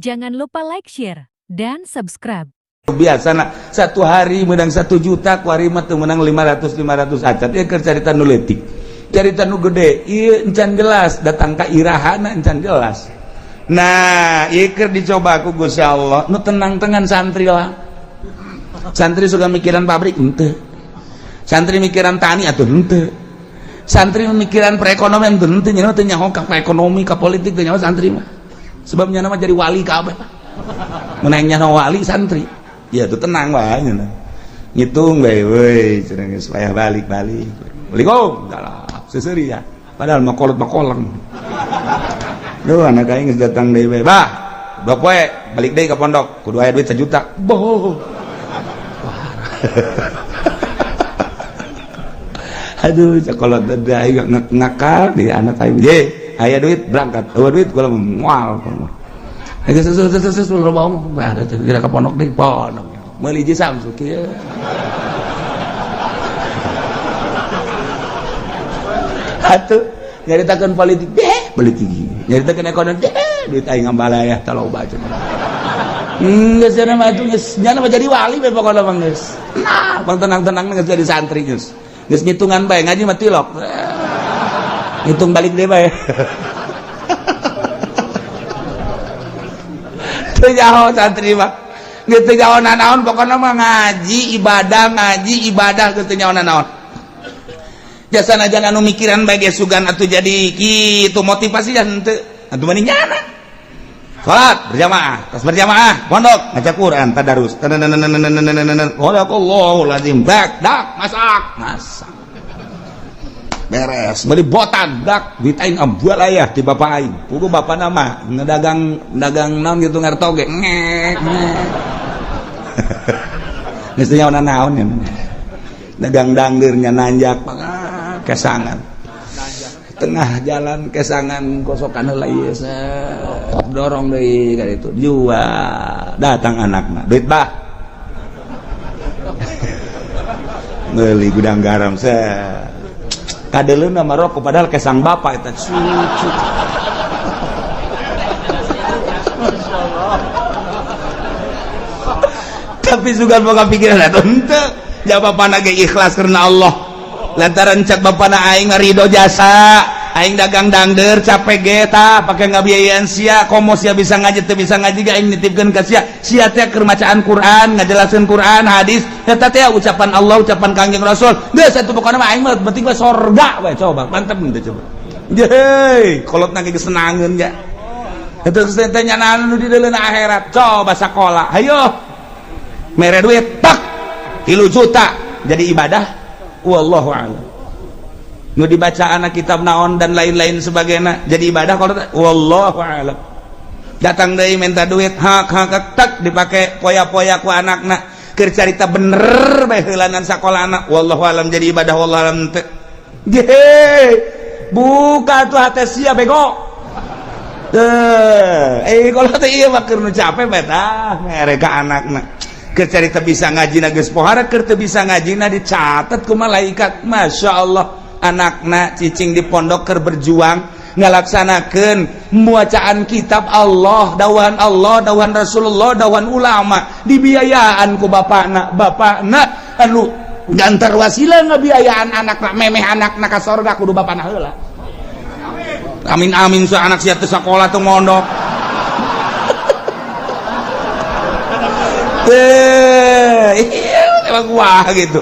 Jangan lupa like, share, dan subscribe. Biasa nah, satu hari menang 1 juta, kuari mah teu menang 500 500 acan. Ieu keur carita nu leutik, carita nu gede ieu encan jelas datang ka irahana, encan jelas. Nah, ieu keur dicoba ku Gusti Allah. Nu tenang-tenang santri lah. Santri suka mikiran pabrik henteu, santri mikiran tani atuh henteu, santri mikiran perekonomian henteu. Henteu nya teu nyaho ka ekonomi, ka politik teu nyaho santri mah, sebabnya nama jadi wali kabeh. Mun nyaho wali santri ya tuh tenang wae nya. Ngitung bae weuy cenah, geus payah balik-balik. Assalamualaikum, salah seseuri ya, padahal mah kolot mah koleng. Duh, anak aing geus datang deui bae, bah 2 poe balik deui ka pondok kudu aya duit 1 juta. Boh. Aduh, cakolot aing ngakal di anak aing. Ye, aya duit berangkat, eueuh duit kula moal. Geus geus geus geus loba omong, bah kira ka pondok deui, pondok. Meuli hiji Samsu kieu. Atuh nyaritakeun politik deh, politik. Nyaritakeun ekonomi deh, duit aing ngambalayah taloba cenah. Geus cenah mah atuh geus nyana mah jadi wali we pokona mah geus. Nah, bang tenang-tenang geus jadi santri geus. Geus ngitungan bae, ngaji mah tilok. Ngitung balik deui bae. Teu nyaho santri mah. Geus teu nyaho nanaon, pokona mah ngaji ibadah, ngaji ibadah, geus teu nyaho nanaon. Jasa najan anu mikiran bae ge sugan atuh jadi kitu motivasi henteu. Atuh mani nyana. Salat berjamaah, tas berjamaah, pondok, ngaca Quran, tadarus. Sadaqallahul azim. Dak, dak, masak, masak. Beres, beli botan, dak, duit aing ambual ayah di bapak aing. Pugu bapak nama ngedagang dagang naon gitu ngartoge. Ngek, ngek. Geus teu nyaho naon ya. Dagang dangdeurnya nanjak kesangan. Tengah jalan kesangan kosokan heula ieu, dorong deui ka ditu, jual. Datang anakna, duit bah, meuli gudang garam set, kadeleuna mah rokok, padahal kesang bapak eta cucu. Tapi sugan boga pikiran atuh henteu, ja bapana ge ikhlas karena Allah, lantaran cak bapana aing ridho jasa aing dagang dangder capek ge tah pake ngabiayaan sia, komo sia bisa ngaji teu bisa ngaji ge aing nitipkeun ka sia, sia teh keur macaan Quran, ngajelaskeun Quran hadis eta teh ucapan Allah, ucapan Kangjeng Rasul. Geus atuh pokona mah aing mah penting mah sorga we. Coba mantep henteu coba. Yeay, kolotna ge geus senangeun ya. Eta geus teh nyanaan nu di deuleuna akhirat. Coba sakola, hayo mere duit tak 3 juta jadi ibadah, wallahu a'lam. Nu dibaca anak kitab naon dan lain-lain sebagainya jadi ibadah kalau wallahu a'lam. Datang deui minta duit, hak hak tak dipake poya-poya ku anakna keur carita bener bae heulanan sakola anak, wallahu a'lam jadi ibadah, wallahu a'lam teu. Ye, buka tuh hate sia bego. Kalau teh ieu mah keur nu capek bae tah mere ka anakna. Keur carita bisa ngaji na geus pohara, keur teu bisa ngaji na dicatat ku malaikat. Masya Allah, anakna cicing di pondok keur berjuang ngalaksanakeun bacaan kitab Allah, dawan Allah, dawan Rasulullah, dawan ulama, dibiayaan ku bapakna. Bapakna anu gantar wasilah ngabiayaan anakna, memeh anakna ka sorga kudu bapakna heula. Amin amin so anak sia teu sakola teu mondok. Emang wah gitu.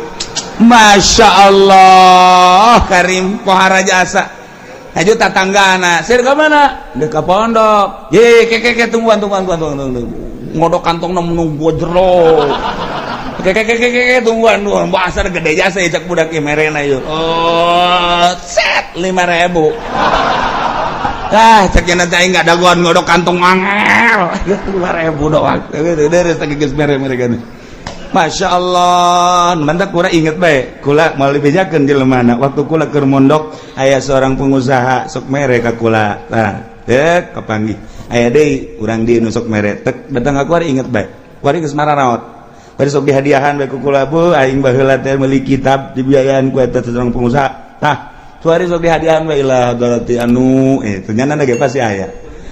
Masya Allah, Karim pohara jasa. Aja tatangga anak, sir ke mana? Dek ke pondok. Ye, ke ke ke tungguan tungguan tungguan tungguan. Ngodok kantong nunggu jero. Ke ke ke ke ke tungguan tungguan. Bahasa gede jasa ya cak budak ieu merena ieu. Oh, set 5.000. Ah, cek nya nanti aing enggak dagoan ngodok kantong angel. 5.000 doang. Deres teh geus mere-mere gini. Masya Allah, mantap. Kula inget bae, kula mau dibejakeun jelema waktu kula keur mondok aya seorang pengusaha sok mere ka kula. Tah, dek kapanggih. Aya deui urang dieu nu sok mere. Tek datang ka kula inget bae. Kuari geus mararaot. Bari sok dihadiahan bae ku kula, bu aing baheula teh meuli kitab dibiayaan ku eta seorang pengusaha. Tah, suari sok dihadiahan bae ilah berarti anu itu nyana ge pasti aya.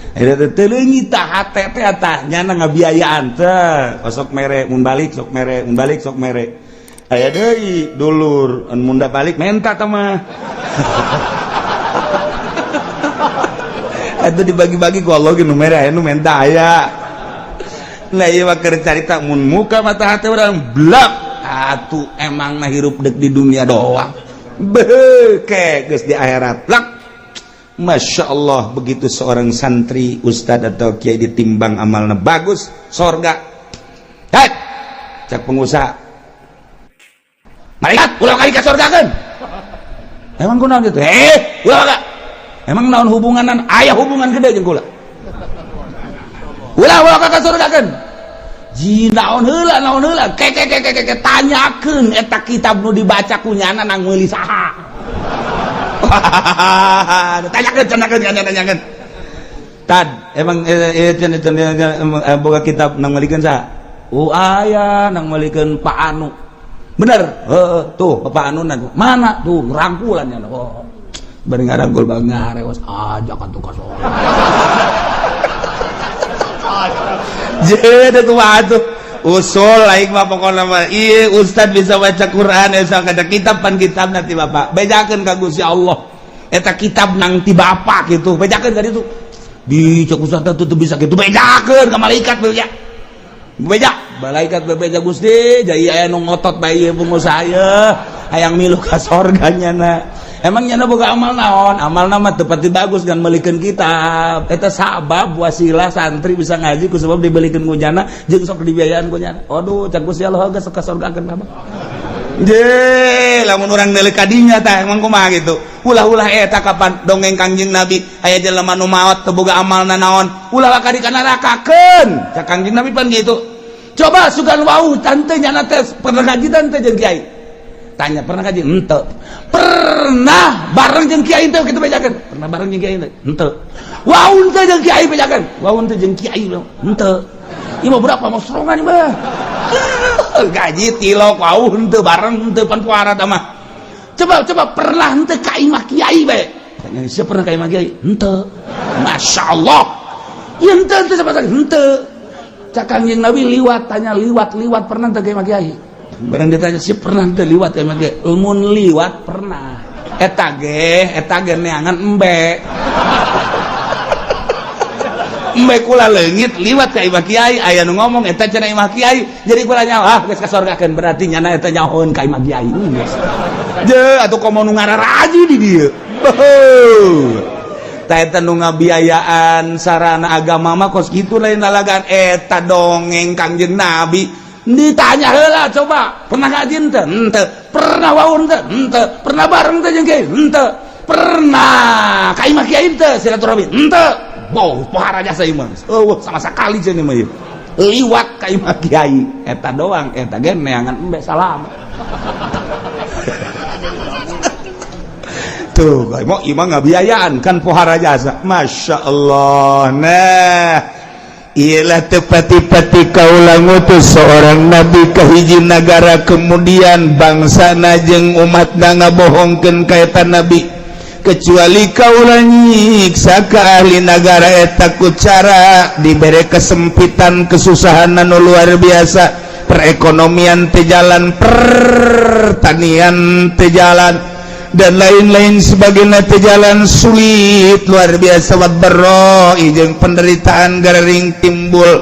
Eta teh leungit tah hate teh tah nyana ngabiayaan teh. Sok mere mun balik, sok mere mun balik, sok mere. Aya deui dulur mun da balik menta tah mah. Itu dibagi-bagi ku Allah ge nu mere aya nu menta aya. Nah ieu mah keur carita mun muka mata hate urang blak atuh emang na hirup dek di dunia doang. Beuh geus di akhirat blak. Masya Allah, begitu seorang santri, ustad atau kiai ditimbang amalna bagus, sorga. Hei, cak pengusaha. Malaikat, ulah kali ka sorgakeun. Emang kunaon gitu? Eh, ulah ka. Emang naon hubunganan? Aya hubungan gede jeung kula. Ulah ulah ka sorgakeun. Ji naon heula, naon heula. Ke ke ke ke ke tanyakeun eta kitab nu dibaca ku nyana nang meuli saha. Tanyakeun, tanyakeun, tanyakeun. Tad, emang boga kitab nang meulikeun saha? Oh aya nang meulikeun Pak Anu. Bener? Heeh, tuh Pak Anu mana? Tuh rangkulan nya. Oh. Bari ngarangkul bang ngarewas aja kan tuh ka sorga. Jadi kumaha tuh? Usul aing mah pokona mah ieu ustad bisa baca Quran eta kada kitab pan kitab nanti bapak bejakeun ka Gusti Allah eta kitab nang ti bapak gitu bejakeun ka ditu di cek ustad teh teu bisa kitu bejakeun ka malaikat beja beja malaikat bebeja Gusti jadi aya nu ngotot bae ieu pengusaha ieu hayang milu ka sorga nyana. Emang nyana boga amal naon? Amalna mah teu pati bagus kan meulikeun kitab. Eta sabab wasilah santri bisa ngaji ku sebab dibelikeun ku nyana jeung sok dibiayaan ku nyana. Aduh, cak Gusti Allah geus ka sorgakeun bapak. Je, lamun urang neuleuh ka dinya tah emang kumaha gitu. Ulah-ulah eta kapan dongeng Kangjeng Nabi aya jelema nu maot teu boga amalna naon, ulah ka di nerakakeun. Cak Kangjeng Nabi pan gitu. Coba sugan wau tante nyana teh pernah ngaji tante jeung kiai. Tanya pernah ngaji? Henteu. Pernah bareng jeung kiai teh kitu bejakeun. Pernah bareng jeung kiai teh? Henteu. Wau teh jeung kiai bejakeun. Wau teh jeung kiai henteu. Ieu mah berapa mau serongan mah. Gaji tilok wau henteu bareng henteu pan puara tah mah. Coba coba pernah henteu ka imah kiai bae. Tanya siapa pernah ka imah kiai? Henteu. Masya Allah. Ieu henteu henteu sama henteu. Cak Kangjeng Nabi liwat tanya liwat liwat pernah teu ka imah kiai? Barang ditanya sih pernah teu liwat ka imah kiai? Mun liwat pernah. Eta ge neangan embe. Embe kula leungit liwat ka imah kiai aya nu ngomong eta cenah imah kiai. Jadi kula nyaho ah geus kasorgakeun berarti nyana eta nyahoeun ka imah kiai. Geus. Je atuh komo nu ngararaji di dieu. Tah eta nu ngabiayaan sarana agama mah kos kitu lain lalagan eta dongeng Kangjeng Nabi. Ditanya heula coba, pernah ngaji henteu? Henteu. Pernah wau henteu? Henteu. Pernah bareng teh jeung kiai? Henteu. Pernah ka imah kiai henteu silaturahmi? Henteu. Boh, pohara jasa ieu mah. Eueuh sama sakali cenah mah ieu. Liwat ka imah kiai eta doang eta ge neangan embe salam. Tuh, mau imah ngabiayaan kan pohara jasa. Masya Allah. Nah, ialah tepati-pati kaula ngutus seorang nabi ke hiji nagara kemudian bangsa jeung umatna ngabohongkeun ka eta nabi kecuali kaula nyiksa ka ahli nagara eta ku cara dibere kesempitan kesusahan anu luar biasa, perekonomian teu jalan, pertanian teu jalan, dan lain-lain sebagainya teu jalan, sulit luar biasa, waddarra jeung penderitaan gering timbul,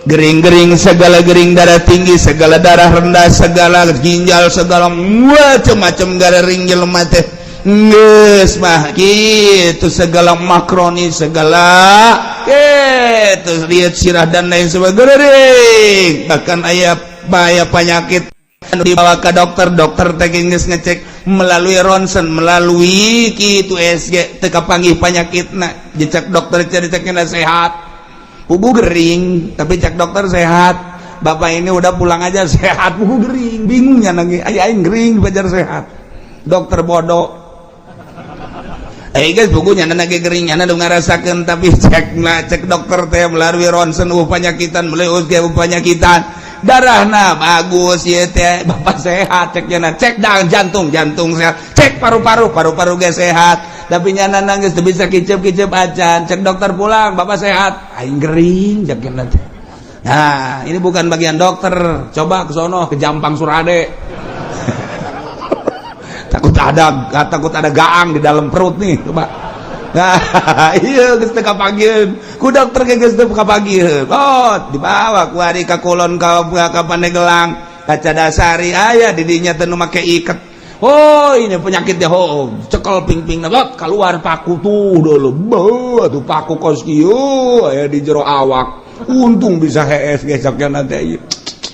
gering-gering segala gering, darah tinggi segala, darah rendah segala, ginjal segala, macam-macam gering jelema teh geus mah kitu, segala makroni segala kitu, lihat sirah dan lain sebagainya, bahkan aya bahaya penyakit dibawa ke dokter, dokter teh geus ngecek melalui ronsen, melalui kitu USG teu kapanggih panyakitna, dicek dokter dicekna sehat, pugu gering, tapi cek dokter sehat, bapak ini udah pulang aja sehat, pugu gering, bingungnya nangis, aya aing gering bajar sehat, dokter bodoh. Guys, bukunya lagi gering nyana ngarasakeun, tapi cek nah cek dokter teh melalui ronsen panyakitan, melalui USG panyakitan, darahna bagus ya teh, bapak sehat cek nyana, cek dang jantung, jantung sehat, cek paru-paru, paru-paru ge sehat. Tapi nyana nangis teu bisa kicep-kicep acan. Cek dokter, "Pulang, Bapak sehat." Aing gering cek nanti. Nah, ini bukan bagian dokter. Coba ke sono, ke Jampang Surade. Takut ada gaang di dalam perut nih, coba. Nah, iya geus teu kapanggiheun. Ku dokter ge geus teu kapanggiheun. Oh, dibawa ku ari ka kulon, ka Pandeglang, ka Cadasari, aya di dinya teh nu make iket. Oh, ini penyakitnya. Oh, cekel ping-ping lot keluar paku tuh dulu. Beuh, tuh paku kos kieu aya di jero awak. Untung bisa hees gesoknya nanti.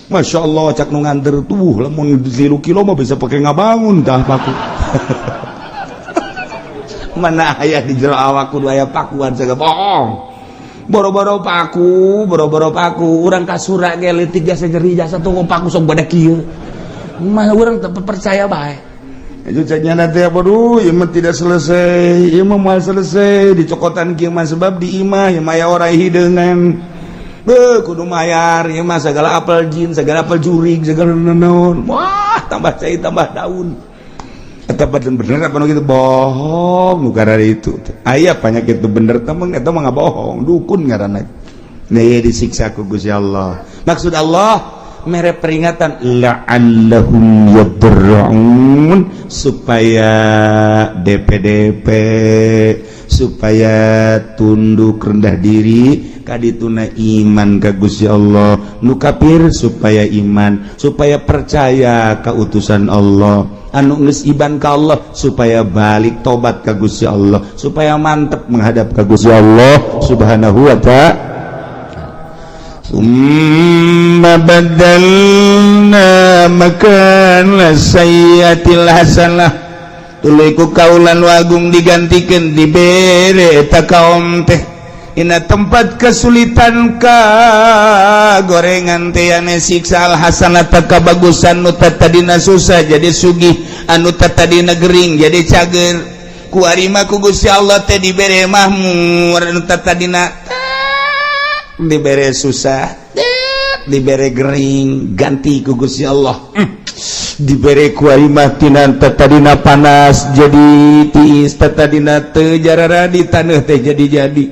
Masya Allah, cak nu nganter tuh, lamun 3 kilo mah bisa pakai ngabangun tah paku. Mana aya di jero awak kudu aya pakuan segala bohong. Boro-boro paku, boro-boro paku, urang kasura ge leutik jasa nyeri jasa tuh paku sok bade kieu. Mah urang teu percaya bae. Itu caknya nanti apa, duh, ieu mah tidak selesai, ieu mah moal selesai dicokotan kieu mah, sebab di imah ieu mah aya orang hideungan. Beuh, kudu mayar ieu mah segala apel jin, segala apel jurig, segala naon. Wah, tambah cai tambah daun. Eta bener apa nu gitu bohong nu itu. Aya penyakit itu bener temen, eta mah bohong, dukun ngaranna. Nah, disiksa ku Gusti Allah. Maksud Allah mere peringatan la'allahum yadarra'un, supaya DPDP, supaya tunduk rendah diri kadituna iman ka Gusti Allah. Nu kafir supaya iman, supaya percaya ka utusan Allah. Anu geus iman ka Allah supaya balik tobat ka Gusti Allah, supaya mantep menghadap ka Gusti Allah Subhanahu wa Ta'ala. ثم بدلنا مكان السيئة الحسنة. Tuluy ku kaula nu agung digantikan, dibere eta kaum teh dina tempat kesulitan ka gorengan teh ane siksa, al hasanata kabagusan. Nu tadina susah jadi sugih, anu tadina gering jadi cager. Ku arima ku Gusti Allah teh dibere mahmur. Anu tadina dibere susah, dibere gering, ganti ku Gusti Allah dibere ku arima tina tadina panas jadi tiis, tadina teu jarara di taneuh teh jadi jadi,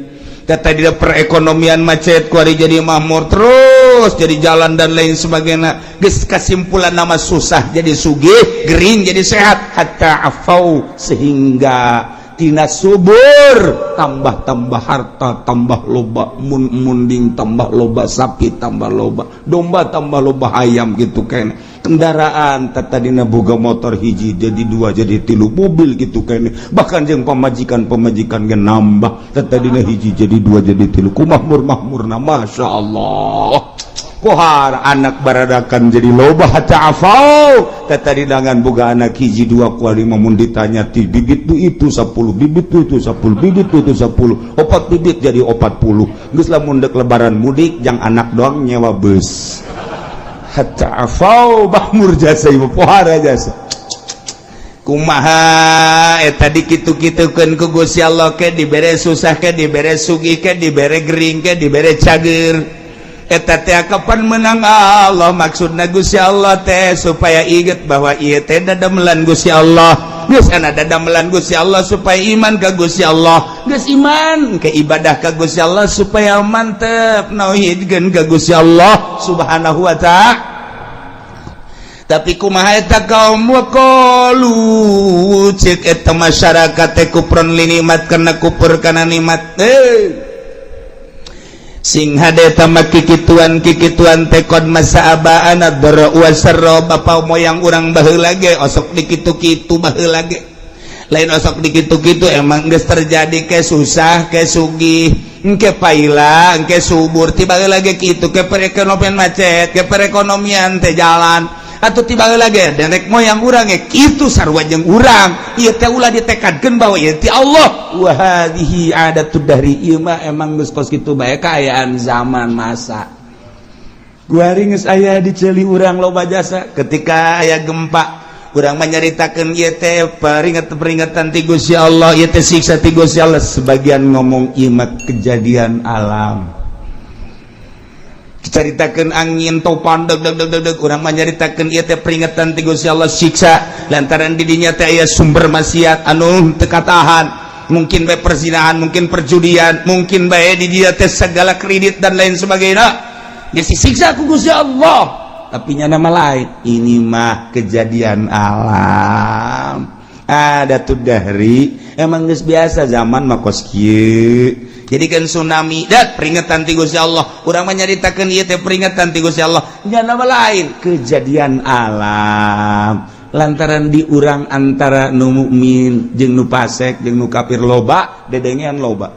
tadina perekonomian macet kuari jadi makmur terus, jadi jalan dan lain sebagainya. Geus kesimpulan nama susah jadi sugih, gering jadi sehat, hatta afau, sehingga tina subur tambah-tambah harta, tambah loba mun munding, tambah loba sapi, tambah loba domba, tambah loba ayam gitu kan. Kendaraan tadina boga motor hiji jadi dua, jadi tilu, mobil gitu kan. Bahkan jeung pamajikan, pamajikan ge nambah, tadina hiji jadi dua, jadi tilu. Ku makmur makmurna, Masya Allah. Kohar anak baradakan jadi loba, hatta afau. Tadi dangan boga anak hiji dua, kuali mun ditanya ti bibit tu itu 10 bibit, tu itu 10 bibit, tu itu 10, opat bibit jadi 40. Geus lamun dek lebaran mudik jang anak doang nyewa bus. Hatta afau, makmur jasa ibu, pohara jasa. Kumaha eta dikitu-kitukeun ku Gusti Allah, ke dibere susah, ke dibere sugih, ke dibere gering, ke dibere cager, eta teh kapan menang Allah. Maksudna Gusti Allah teh supaya inget bahwa ieu teh dadamelan Gusti Allah. Geus ana dadamelan Gusti Allah supaya iman ka Gusti Allah. Geus iman ke ibadah ka Gusti Allah, supaya mantep nauhidkeun ka Gusti Allah Subhanahu wa Ta'ala. Tapi kumaha eta kaum? Waqalu, cek eta masyarakat teh, kufron linikmat, karena kufur kana nikmat. Sing hade tamat kikituan kikituan teh, qad massa abaana dharra wasarra, bapa moyang urang baheula ge osok dikitu-kitu baheula ge. Lain osok dikitu-kitu, emang geus terjadi, ke susah ke sugih, engke paila engke subur, tiba lagi kitu, ke perekonomian macet, ke perekonomian teh jalan atau tiba lagi nenek moyang urang ya kitu sarua jeung urang. Ieu teh ulah ditekadkeun bahwa ieu ti Allah. Wa hadhihi adatud dahri, ieu mah emang geus kos kitu bae kaayaan zaman masa. Guari geus aya di ceuli urang loba jasa. Ketika aya gempa, urang menyaritakeun ieu teh peringatan-peringatan ti Gusti Allah, ieu teh siksa ti Gusti Allah. Sebagian ngomong ieu mah kejadian alam, caritakeun angin topan deg deg deg deg deg. Urang menyaritakeun ieu teh peringatan ti Gusti Allah, siksa, lantaran di dinya teh aya sumber maksiat anu teu katahan. Mungkin bae perzinahan, mungkin perjudian, mungkin bae di dia teh segala kredit dan lain sebagainya, geus disiksa ku Gusti Allah. Tapi nyana mah lain, ini mah kejadian alam, ada tuh dari emang geus biasa zaman mah kos kieu. Jadi kan tsunami dat peringatan ti Gusti Allah. Urang mah nyaritakeun ieu teh peringatan ti Gusti Allah, nyana mah lain, kejadian alam. Lantaran di urang antara nu mukmin jeung nu fasek jeung nu kafir loba dedengean loba,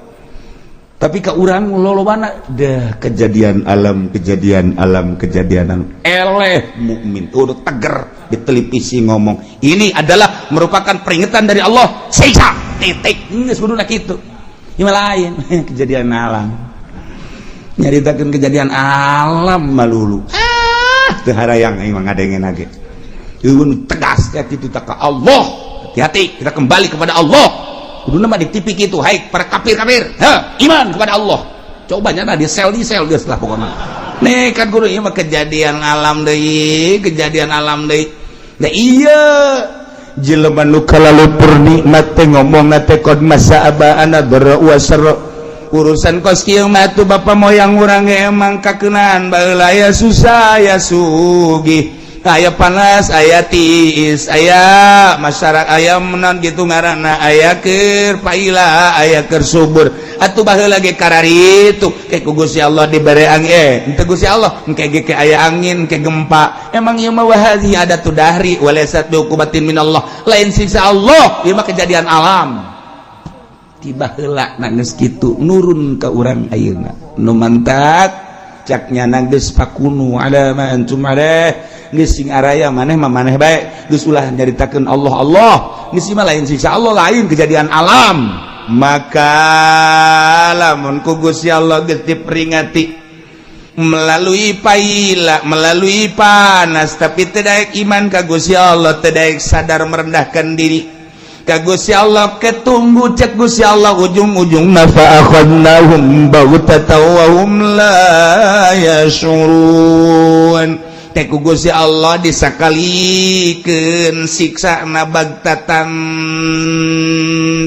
tapi ke urang lolobana dah kejadian alam, kejadian alam, kejadian alam. Eleh mukmin udah teger di televisi ngomong ini adalah merupakan peringatan dari Allah, siksa, titik. Geus kuduna kitu. Ieu lain kejadian alam, nyaritakeun kejadian alam malulu. Ah, teu harayang aing mah ngadengen ge. Tegas ya gitu tak Allah, hati-hati, kita kembali kepada Allah. Kudu mah di TV gitu, hai para kafir-kafir, ha, iman kepada Allah. Coba nyana di sel, di sel geus lah pokoknya. Nih kan guru, ieu mah kejadian alam deui, kejadian alam deui. Nah, iya, jelema nu kalalupur nikmat teh ngomong teh qad massa aba'ana dharra wa sarra. Urusan kos kieu mah tuh bapak moyang urang ge emang kakeunaan baheula, ya susah ya sugih, aya panas, aya tiis, aya masyarakat, aya menon gitu ngaranna, aya keur paila, aya keur subur. Atuh baheula ge kararitu ke ku Gusti Allah dibere angin, henteu Gusti Allah engke ge ke aya angin, ke gempa. Emang ieu mah wa hadhihi adatu dahri walaysat biuqubatin minallah, lain siksa Allah, ieu mah kejadian alam tiba heula. Na geus kitu nurun ka urang ayeuna nu mantak caknya geus fakunu ala ma antum alaih, geus sing araya maneh mah maneh bae, geus ulah nyaritakeun Allah Allah, geus mah lain siksa Allah, lain kejadian alam. Maka lamun ku Gusti Allah geus diperingati melalui paila, melalui panas, tapi tidak iman ka Gusti Allah, tidak sadar merendahkan diri ka Gusti Allah, ketunggu cek Gusti Allah ujung-ujung fa akhadnahum baghtatan wa hum la yashurun. Teh ku Gusti Allah disakalikeun siksa na baghtatan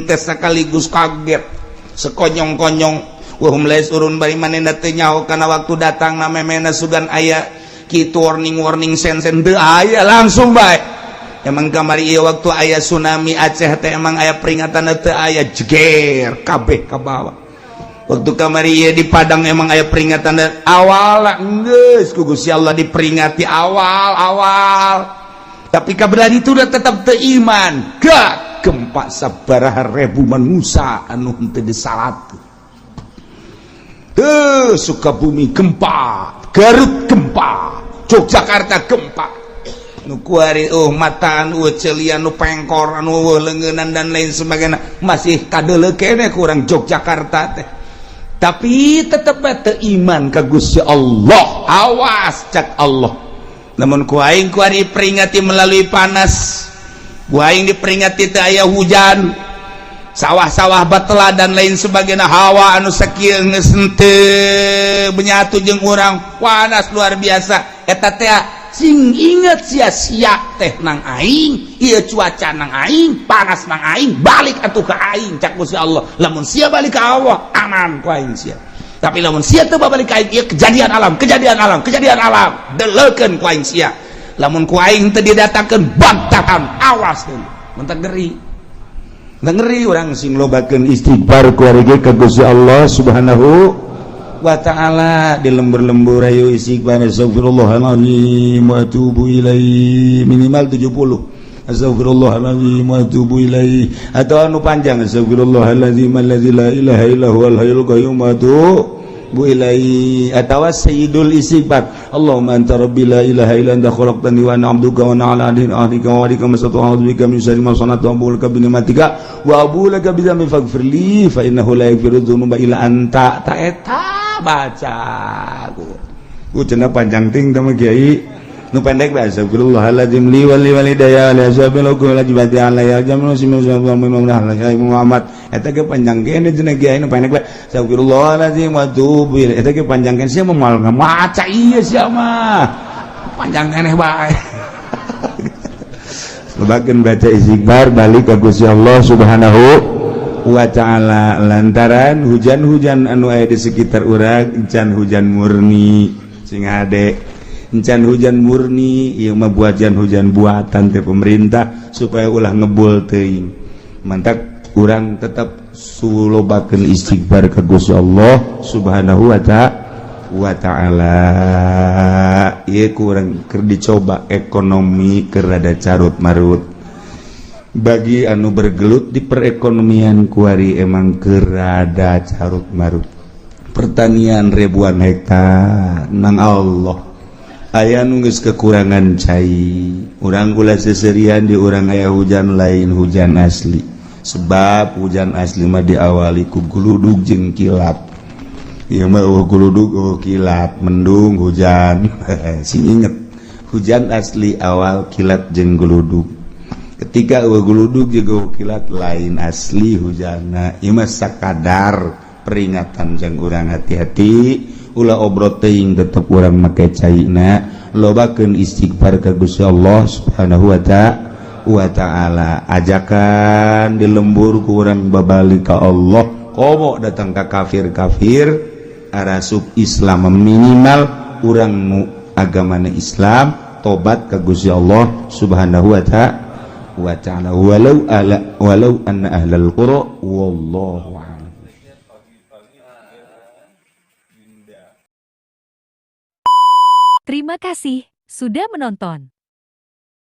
teh sekaligus kaget sekonyong-konyong, wa hum la yashurun, bari manehna teu nyaho kana waktu datang na memena sugan aya kitu warning warning sen sen teu aya, langsung bae. Emang kamari ieu waktu aya tsunami Aceh teh emang aya peringatan teu aya, jeger kabeh ka bawah. Waktu kamari ieu di Padang emang aya peringatan awal, geus ku Gusti Allah diperingati awal awal, tapi kabelah itu udah tetap teu iman, gak gempa sabaraha ribu manusia anu henteu disalat tuh. Sukabumi gempa, Garut gempa, Yogyakarta gempa, nu kuari oh mataan, oh celian, nu pengkor, anu leungeunnan dan lain sebagainya, masih kadeuleu kene kurang Yogyakarta teh, tapi tetep teu iman ka Gusti Allah. Awas cak Allah, namun ku aing kuari peringati melalui panas, ku aing diperingati teu aya hujan, sawah-sawah batela dan lain sebagainya, hawa anu sakieu geus henteu menyatu jeung urang, panas luar biasa. Eta teh sing inget sia-sia teh nang aing ieu, cuaca nang aing, panas nang aing, balik atuh ka aing cak Gusti Allah. Lamun sia balik ka Allah, aman ku aing sia, tapi lamun sia teu balik ka aing, ieu kejadian alam, kejadian alam, kejadian alam, deleukeun ku aing sia. Lamun ku aing teu didatangkeun baghtatan, awas deui. Mun ngeri ngeri urang sing lobakeun istighfar kuari ge ka Gusti Allah Subhanahu wa ta'ala. Di lembur-lembur ayo istighfar, astagfirullahaladzim wa atubu ilaih, minimal 70, astagfirullahaladzim wa atubu ilaih, atau anu panjang, astagfirullahaladzim alladzi la ilaha illa huwal hayyul qayyum wa atubu ilaih, atau sayyidul istighfar, Allahumma anta rabbi la ilaha illa anta khalaqtani wa ana 'abduka wa ana 'ala ahdika wa wa'dika mastata'tu, a'udzu bika min syarri ma sana'tu, abu'u laka bi ni'matika wa abu'u laka bi dzambi, faghfir li fa innahu la yaghfiru dzunuba illa anta. Ta eta baca ku cenah panjang ting teh kiai, nu pendek bae, astagfirullahaladzim li wa li walidayya li ashabil wa jibati ala ya jamul Muhammad. Eta ge panjang kene cenah kiai, nu pendek bae, astagfirullahaladzim wa atubu ilaih. Eta ge panjang kene, sia mah moal ngamaca ieu, sia mah panjang keneh bae. Lobakeun baca istighfar, balik ka Gusti Allah Subhanahu. wa ta'ala, lantaran hujan-hujan anu aya di sekitar urang encan hujan murni. Sing hade, encan hujan murni. Ieu mah buatan, hujan buatan teh pemerintah supaya ulah ngebul teuing. Mantak urang tetap sulobakeun istighfar ka Gusti Allah Subhanahu wa ta'ala. Ieu kurang keur dicoba, ekonomi keur rada carut marut. Bagi anu bergelut di perekonomian, kuari emang keur rada carut marut. Pertanian ribuan hektar nang Allah aya nu geus kekurangan cai. Urang ulah seserian, di urang aya hujan, lain hujan asli, sebab hujan asli mah diawali ku guludug jeung kilat. Ieu mah euweuh guludug, euweuh kilat, mendung hujan. Sing inget, hujan asli awal kilat jeung guludug. Ketika euweuh guludug jeung euweuh kilat, lain asli hujanna. Ieu mah sakadar peringatan jang urang hati-hati, ulah obrot teuing, tetep urang make caina, lobakeun istighfar ka Gusti Allah Subhanahu wa ta'ala. Ajakan di lembur ku urang babalik ka Allah, komo datang ka kafir-kafir arasup Islam, minimal urang nu agamana Islam tobat ka Gusti Allah Subhanahu wa ta'ala. Walau ala walau anna ahlal qura, wallahu a'lam. Terima kasih sudah menonton.